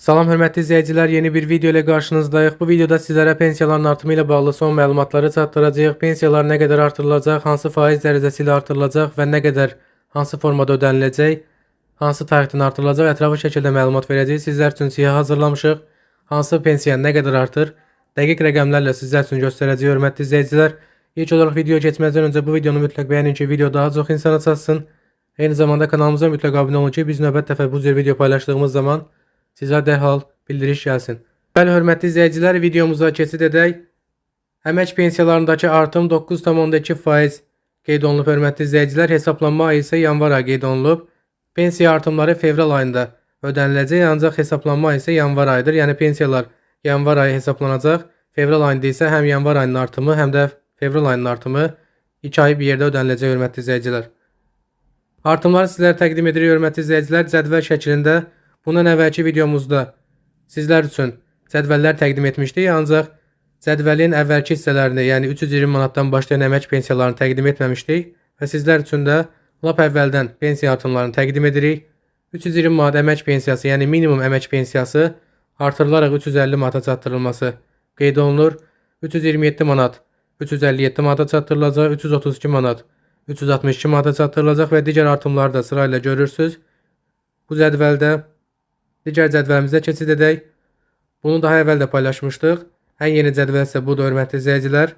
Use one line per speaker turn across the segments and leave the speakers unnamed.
Salam hörmətli izləyicilər, yeni bir video ilə qarşınızdayıq. Bu videoda sizlərə pensiyaların artımı ilə bağlı son məlumatları çatdıracağıq. Pensiyalar nə qədər artırılacaq, hansı faiz dərəcəsi ilə artırılacaq və nə qədər hansı formada ödəniləcək, hansı tarixdən artırılacaq, ətraflı şəkildə məlumat verəcəyik. Sizlər üçün siyahı hazırlamışıq. Hansı pensiya nə qədər artır, dəqiq rəqəmlərlə sizlər üçün göstərəcəyik hörmətli izləyicilər. İlk olaraq videoya keçməzdən öncə bu videonu mütləq bəyənin ki, video daha çox insana çatsın. Eyni zamanda kanalımıza mütləq abunə olun ki, biz növbəti dəfə bu cür video paylaşdığımız zaman sizə dərhal bildiriş gəlsin. Bəli, hörmətli izləyicilər, videomuza keçid edək. Əmək pensiyalarındakı artım 9,2% qeyd olunub, hörmətli izləyicilər. Hesablanma ayı isə yanvar ayı qeyd olunub. Pensiya artımları fevral ayında ödəniləcək, ancaq hesablanma ayı isə yanvar ayıdır. Yəni pensiyalar yanvar ayı hesablanacaq. Fevral ayında isə həm yanvar ayının artımı, həm də fevral ayının artımı 2 ay bir yerdə ödəniləcək, hörmətli izləyicilər. Artımları sizlərə təqdim edirik, hörmətli izləyicilər, cədvəl şəklində. Bundan əvvəlki videomuzda sizlər üçün cədvəllər təqdim etmişdik, ancaq cədvəlin əvvəlki hissələrini, yəni 320 manatdan başlayan əmək pensiyalarını təqdim etməmişdik və sizlər üçün də lap əvvəldən pensiya artımlarını təqdim edirik. 320 manat əmək pensiyası, yəni minimum əmək pensiyası artırılaraq 350 manata çatdırılması qeyd olunur. 327 manat 357 manata çatdırılacaq, 332 manat 362 manata çatdırılacaq və digər artımları da sırayla görürsüz. Bu cədvəldə digər cədvəlimizə keçid edək. Bunu daha əvvəl də paylaşmışdıq. Ən yeni cədvəl isə budur, hörmətli izləyicilər.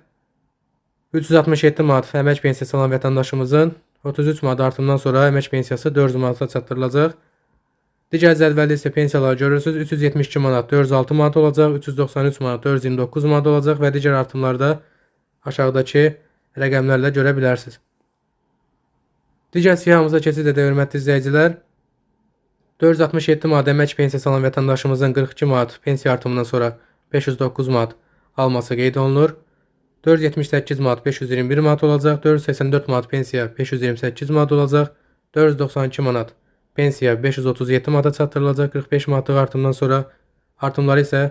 367 manat əmək pensiyası alan vətəndaşımızın 33 manat artımdan sonra əmək pensiyası 400 manata çatdırılacaq. Digər cədvəldə isə pensiyaları görürsüz. 372 manat 406 manat olacaq, 393 manat 429 manat olacaq və digər artımları da aşağıdakı rəqəmlərlə görə bilərsiniz. Digər siyahımıza keçid edək, hörmətli izləyicilər. 467 manat əmək pensiyası alan vətəndaşımızın 42 manat pensiya artımından sonra 509 manat alması qeyd olunur. 478 manat 521 manat olacaq. 484 manat pensiya 528 manat olacaq. 492 manat pensiya 537 manata çatdırılacaq 45 manatlıq artımdan sonra. Artımları isə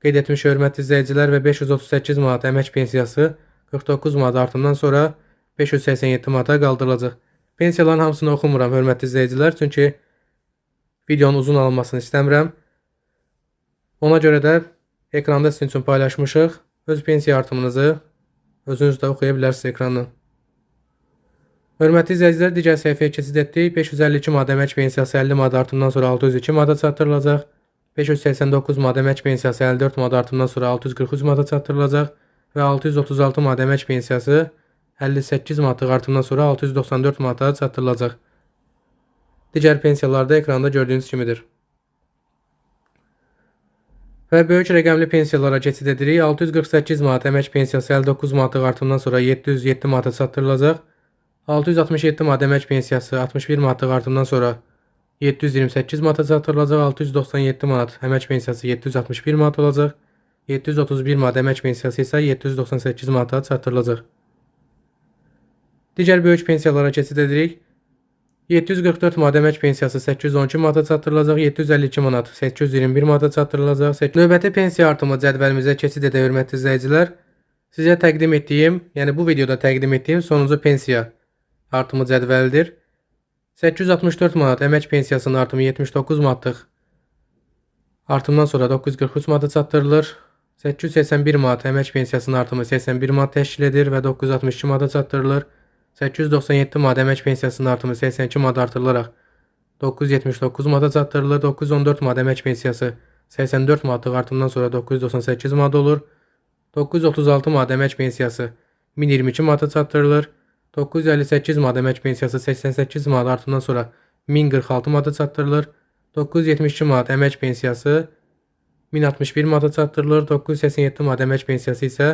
qeyd etmiş, hörmətli izləyicilər, və 538 manat əmək pensiyası 49 manat artımdan sonra 587 manata qaldırılacaq. Pensiyaların hamısını oxumuram, hörmətli izləyicilər, çünki videonun uzun alınmasını istəmirəm. Ona görə də ekranda sizin üçün paylaşmışıq. Öz pensiya artımınızı özünüz də oxuya bilərsiniz ekrandan. Hörmətli izləyicilər, digər səhifəyə keçid etdik. 552 manat əmək pensiyası 50 manat artımdan sonra 602 manata çatdırılacaq. 589 manat əmək pensiyası 54 manat artımdan sonra 643 manata çatdırılacaq və 636 manat əmək pensiyası 58 manatlıq artımdan sonra 694 manata çatdırılacaq. Digər pensiyalar da ekranda gördüyünüz kimidir. Və böyük rəqəmli pensiyalara keçid edirik. 648 manat əmək pensiyası 59 manatlıq artımdan sonra 707 manata çatdırılacaq. 667 manat əmək pensiyası 61 manatlıq artımdan sonra 728 manata çatdırılacaq. 697 manat əmək pensiyası 761 manat olacaq. 731 manat əmək pensiyası isə 798 manata çatdırılacaq. Digər böyük pensiyalara keçid edirik. 744 manat əmək pensiyası 812 manata çatdırılacaq. 752 manat 821 manata çatdırılacaq. Növbəti pensiya artımı cədvəlimizə keçid edək, hörmətli izləyicilər. Sizə təqdim etdiyim, yəni bu videoda təqdim etdiyim sonuncu pensiya artımı cədvəlidir. 864 manat əmək pensiyasının artımı 79 manatlıq artımdan sonra 943 manata çatdırılır. 881 manat əmək pensiyasının artımı 81 manat təşkil edir və 962 manata çatdırılır. 897 manat əmək pensiyasının artımı 82 manat artırılaraq 979 manata çatdırılır. 914 manat əmək pensiyası 84 manatlıq artımdan sonra 998 manat olur. 936 manat əmək pensiyası 1022 manata çatdırılır. 958 manat əmək pensiyası 88 manat artımdan sonra 1046 manata çatdırılır. 972 manat əmək pensiyası 1061 manata çatdırılır. 987 manat əmək pensiyası isə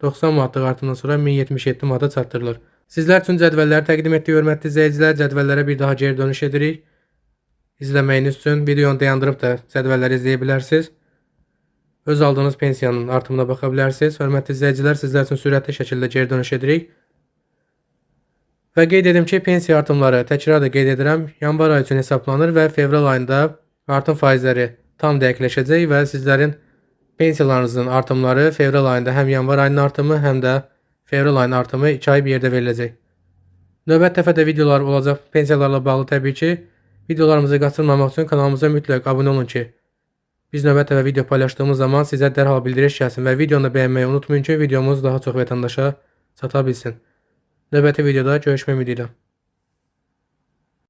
90 manatlıq artımdan sonra 1077 manata çatdırılır. Sizlər üçün cədvəlləri təqdim etdik, hörmətli izləyicilər. Cədvəllərə bir daha geri dönüş edirik. İzləməyiniz üçün videonu dayandırıb da cədvəlləri izləyə bilərsiniz. Öz aldığınız pensiyanın artımına baxa bilərsiniz. Hörmətli izləyicilər, sizlər üçün sürətli şəkildə geri dönüş edirik. Və qeyd edim ki, pensiya artımları, təkrar da qeyd edirəm, yanvar ayı üçün hesablanır və fevral ayında artım faizləri tam dəqiqləşəcək və sizlərin pensiyalarınızın artımları fevral ayında həm yanvar ayının artımı, həm də fevral ayının artımı 2 ay bir yerdə veriləcək. Növbəti dəfə də videolar olacaq pensiyalarla bağlı təbii ki. Videolarımızı qaçırmamaq üçün kanalımıza mütləq abunə olun ki, Biz növbəti dəfə video paylaşdığımız zaman sizə dərhal bildiriş gəlsin və videonu bəyənməyi unutmayın ki, videomuz daha çox vətəndaşa çata bilsin. Növbəti videoda görüşmək ümidi ilə.